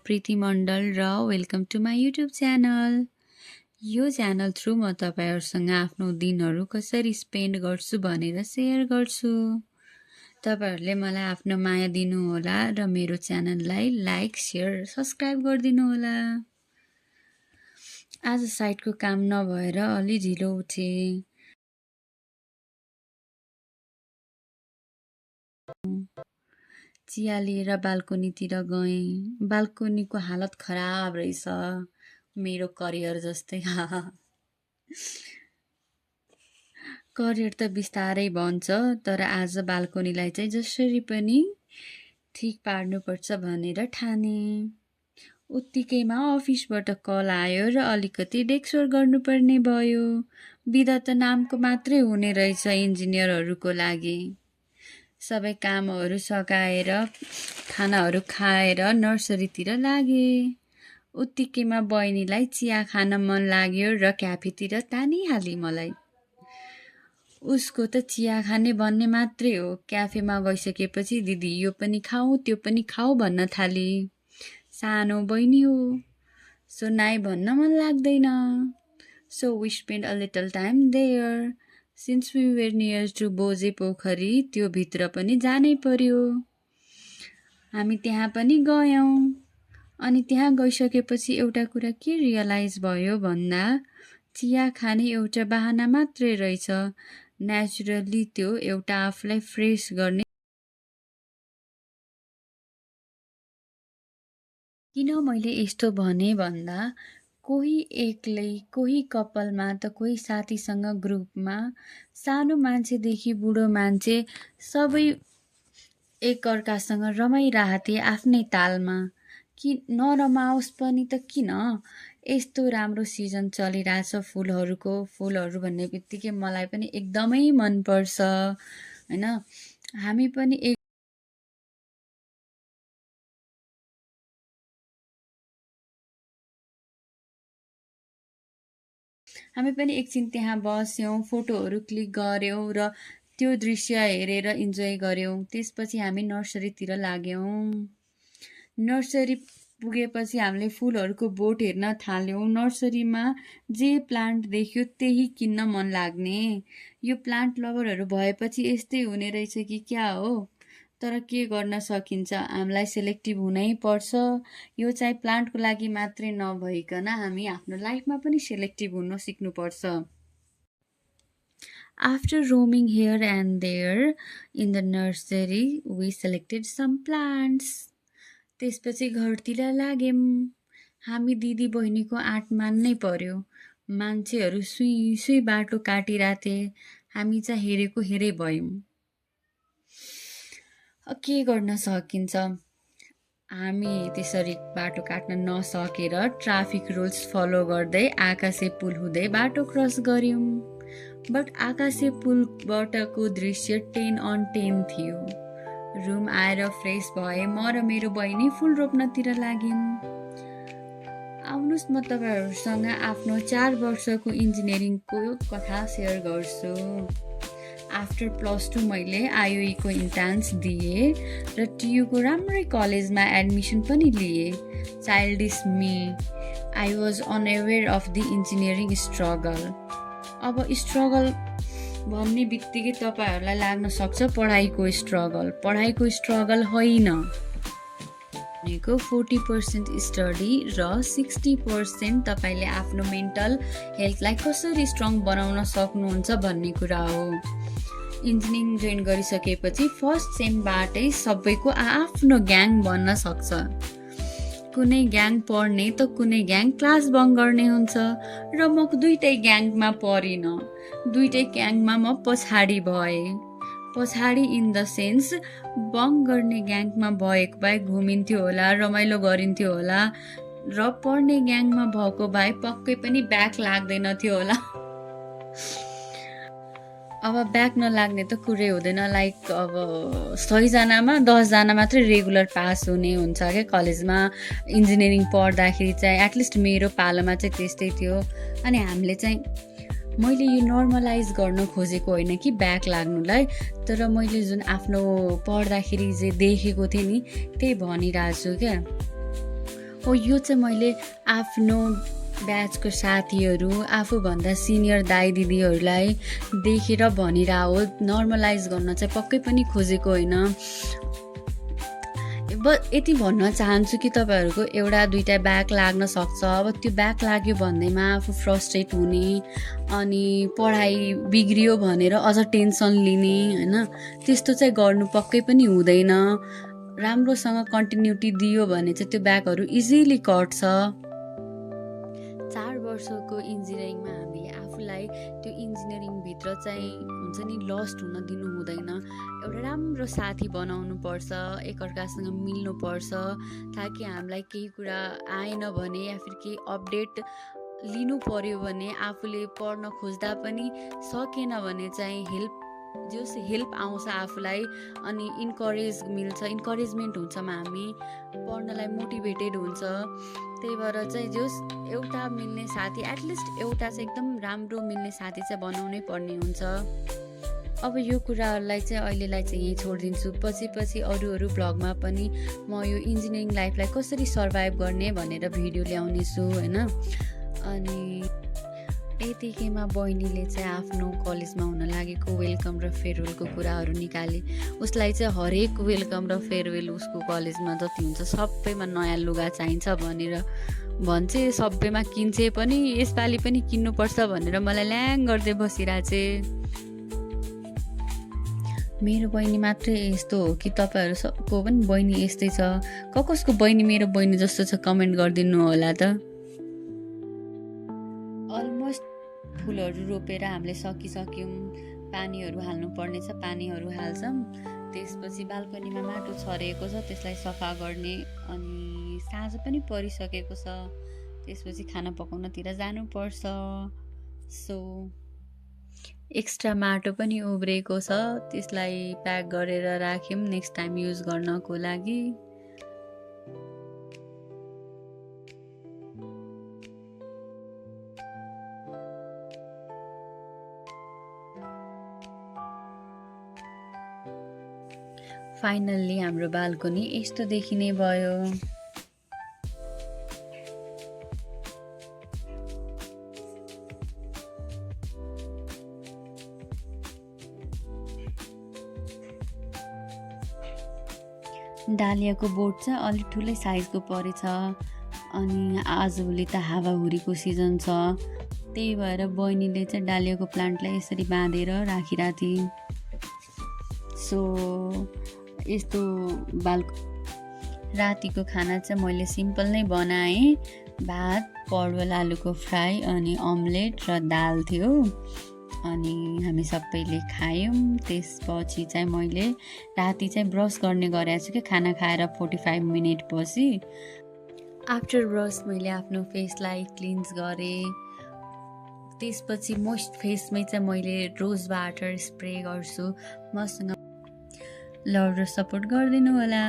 प्रीति मण्डल र welcome to my YouTube channel. यो channel through म तपाईहरुसँग आफ्नो दिनहरु कसरी स्पेन्ड गर्छु भनेर शेयर गर्छु। तपाईहरुले मलाई आफ्नो माया दिनु होला र मेरो च्यानललाई लाइक, शेयर, सब्स्क्राइब गरिदिनु होला। आज साइटको काम नभएर अलि ढिलो उठे। चिया लिएर बाल्कोनीतिर गएँ। बाल्कोनीको हालत खराब रहेछ, मेरो करियर जस्तै। करियर त बिस्तारै बन्छ, तर आज बाल्कोनीलाई चाहिँ जसरी पनि ठीक पार्नुपर्छ भनेर ठाने। उत्तिकैमा अफिसबाट कल आयो र अलिकति डेक्सवर गर्नुपर्ने भयो। बिदा त नामको मात्रै हुने रहेछ इन्जिनियरहरूको लागि। सबै कामहरू सकाएर खानाहरू खाएर नर्सरीतिर लागे। उत्तिकैमा बहिनीलाई चिया खान मन लाग्यो र क्याफेतिर तानिहाली मलाई। उसको त चिया खाने भन्ने मात्रै हो। क्याफेमा गइसकेपछि दिदी यो पनि खाऊ त्यो पनि खाऊ भन्न थाली। सानो बहिनी हो, सो नाइ भन्न मन लाग्दैन। So we spent a little time there. Since we were near to बोजे पोखरी, त्यो भित्र पनि जानै पर्यो। हामी त्यहाँ पनि गयौं। अनि त्यहाँ गइसकेपछि एउटा कुरा के रियलाइज भयो भन्दा चिया खाने एउटा बहाना मात्रै रहेछ। नेचुरली त्यो एउटा आफूलाई फ्रेश गर्ने। किन मैले यस्तो भने भन्दा कोही एक्लै, कोही कपालमा त कोही साथीसँग ग्रुपमा, सानो मान्छेदेखि बुढो मान्छे सबै एकअर्कासँग रमाइराथे आफ्नै तालमा। कि नरमाओस् पनि त किन? यस्तो राम्रो सिजन चलिरहेछ फुलहरूको। फुलहरू भन्ने बित्तिकै मलाई पनि एकदमै मन पर्छ हैन। हामी पनि एकछिन त्यहाँ बस्यौं, फोटोहरू क्लिक गर्यौं र त्यो दृश्य हेरेर इन्जोय गर्यौं। त्यसपछि हामी नर्सरीतिर लाग्यौं। नर्सरी पुगेपछि हामीले फुलहरूको बोट हेर्न थाल्यौं। नर्सरीमा जे प्लान्ट देख्यो त्यही किन्न मन लाग्ने। यो प्लान्ट लभरहरू भएपछि यस्तै हुने रहेछ कि क्या हो? तर के गर्न सकिन्छ, हामीलाई सेलेक्टिभ हुनै पर्छ। यो चाहिँ प्लान्टको लागि मात्रै नभइकन हामी आफ्नो लाइफमा पनि सेलेक्टिभ हुन सिक्नुपर्छ। After roaming here and there in the nursery, we selected some plants. त्यसपछि घरतिर लाग्यौं। हामी दिदी बहिनीको आँट मान्नै पर्यो। मान्छेहरू सुई सुई बाटो काटिराथे। हामी चाहिँ हेरेको हेरे भयौं। के गर्न सकिन्छ? हामी त्यसरी बाटो काट्न नसकेर ट्राफिक रुल्स फलो गर्दै आकाशे पुल हुँदै बाटो क्रस गर्यौं। बट आकाशे पुलबाटको दृश्य 10/10 थियो। रुम आएर फ्रेस भए म र मेरो बहिनी फुल रोप्नतिर लाग्यौं। आउनुस् म तपाईहरुसँग आफ्नो 4 वर्षको इन्जिनियरिङको कथा शेयर गर्छु। आफ्टर +2 मैले IOE को इन्ट्रान्स दिए र TU को राम्रै कलेजमा एडमिसन पनि लिए। Childish me, I was unaware of the engineering struggle. अब स्ट्रगल भन्ने बित्तिकै तपाईहरुलाई लाग्न सक्छ पढाइको स्ट्रगल होइन। भनेको 40% स्टडी र 60% तपाईले आफ्नो मेन्टल हेल्थलाई कसरी स्ट्रङ बनाउन सक्नुहुन्छ भन्ने कुरा हो। इन्जिनियरिङ जोइन गरिसकेपछि फर्स्ट सेमबाटै सबैको आफ्नो ग्याङ बन्न सक्छ। कुनै ग्याङ पढ्ने त कुनै ग्याङ क्लास बङ्क गर्ने हुन्छ र म दुईटै ग्याङमा परिन। दुईटै ग्याङमा म पछाडी भए। पछाडी इन द सेन्स बङ्क गर्ने ग्याङमा भएको भए घुमिन्थ्यो होला, रमाइलो गरिन्थ्यो होला र पढ्ने ग्याङमा भएको भए पक्कै पनि ब्याक लाग्दैन थियो होला। अब ब्याक नलाग्ने त कुरै हुँदैन। लाइक अब 100 जनामा 10 जना मात्रै रेगुलर पास हुने हुन्छ क्या कलेजमा। इन्जिनियरिङ पढ्दाखेरि चाहिँ एटलिस्ट मेरो पालोमा चाहिँ त्यस्तै थियो। अनि हामीले चाहिँ मैले यो नर्मलाइज गर्न खोजेको होइन कि ब्याक लाग्नुलाई, तर मैले जुन आफ्नो पढ्दाखेरि जे देखेको थिएँ नि त्यही भनिरहेको छु क्या। हो यो चाहिँ मैले आफ्नो ब्याचको साथीहरू आफूभन्दा सिनियर दाइ दिदीहरूलाई देखेर भनिरह हो, नर्मलाइज गर्न चाहिँ पक्कै पनि खोजेको होइन। यति भन्न चाहन्छु कि तपाईँहरूको एउटा दुईटा ब्याक लाग्न सक्छ। अब त्यो ब्याक लाग्यो भन्दैमा आफू फ्रस्ट्रेट हुने अनि पढाइ बिग्रियो भनेर अझ टेन्सन लिने होइन, त्यस्तो चाहिँ गर्नु पक्कै पनि हुँदैन। राम्रोसँग कन्टिन्युटी दियो भने चाहिँ त्यो ब्याकहरू इजिली कट्छ। 4 वर्षको इन्जिनियरिङमा हामी आफूलाई त्यो इन्जिनियरिङभित्र चाहिँ हुन्छ नि लस्ट हुन दिनु हुँदैन। एउटा राम्रो साथी बनाउनु पर्छ, एकअर्कासँग मिल्नु पर्छ, ताकि हामीलाई केही कुरा आएन भने या फिर केही अपडेट लिनु पर्यो भने आफूले पढ्न खोज्दा पनि सकेन भने चाहिँ हेल्प आउँछ आफूलाई अनि इन्करेजमेन्ट हुन्छ हामी पढ्नलाई मोटिभेटेड हुन्छ। त्यही भएर चाहिँ एउटा मिल्ने साथी, एटलिस्ट एउटा चाहिँ एकदम राम्रो मिल्ने साथी चाहिँ बनाउनै पर्ने हुन्छ। अब यो कुराहरूलाई चाहिँ अहिलेलाई चाहिँ यहीँ छोडिदिन्छु। पछि अरू भ्लगमा पनि म यो इन्जिनियरिङ लाइफलाई कसरी सर्भाइभ गर्ने भनेर भिडियो ल्याउने छु होइन। अनि यतिकैमा बहिनीले चाहिँ आफ्नो कलेजमा हुन लागेको वेलकम र फेयरवेलको कुराहरू निकाले। उसलाई चाहिँ हरेक वेलकम र फेयरवेल उसको कलेजमा जति हुन्छ सबैमा नयाँ लुगा चाहिन्छ भनेर भन्छे, सबैमा किन्छे पनि, यसपालि पनि किन्नुपर्छ भनेर मलाई ल्याङ गर्दै बसिरहेछे। मेरो बहिनी मात्रै यस्तो हो कि तपाईँहरू सबको पनि बहिनी यस्तै छ? कसको बहिनी मेरो बहिनी जस्तो छ कमेन्ट गरिदिनु होला त। अलमोस्ट फुलहरू रोपेर हामीले सकिसक्यौँ, पानीहरू हाल्नु पर्ने छ, पानीहरू हाल्छौँ। त्यसपछि बाल्कनीमा माटो छरिएको छ, त्यसलाई सफा गर्ने। अनि साँझ पनि परिसकेको छ, त्यसपछि खाना पकाउनतिर जानुपर्छ। सो एक्स्ट्रा माटो पनि उब्रेको छ, त्यसलाई प्याक गरेर राख्यौँ नेक्स्ट टाइम युज गर्नको लागि। फाइनल्ली हाम्रो बाल्कनी यस्तो देखिने भयो। डालियाको बोट चाहिँ अलिक ठुलै साइजको परेछ अनि आजभोलि त हावाहुरीको सिजन छ, त्यही भएर बहिनीले चाहिँ डालियाको प्लान्टलाई यसरी बाँधेर राखिरहेको थिए। सो यस्तो रातिको खाना चाहिँ मैले सिम्पल नै बनाएँ, भात, परवल आलुको फ्राई अनि अमलेट र दाल थियो अनि हामी सबैले खायौँ। त्यसपछि चाहिँ मैले राति चाहिँ ब्रस गर्ने गरेको छु कि खाना खाएर 45 मिनट पछि। आफ्टर ब्रस मैले आफ्नो फेसलाई क्लिन्स गरेँ। त्यसपछि मोइस्ट फेसमै चाहिँ मैले रोज वाटर स्प्रे गर्छु। मसँग लभ र सपोर्ट गरिदिनु होला।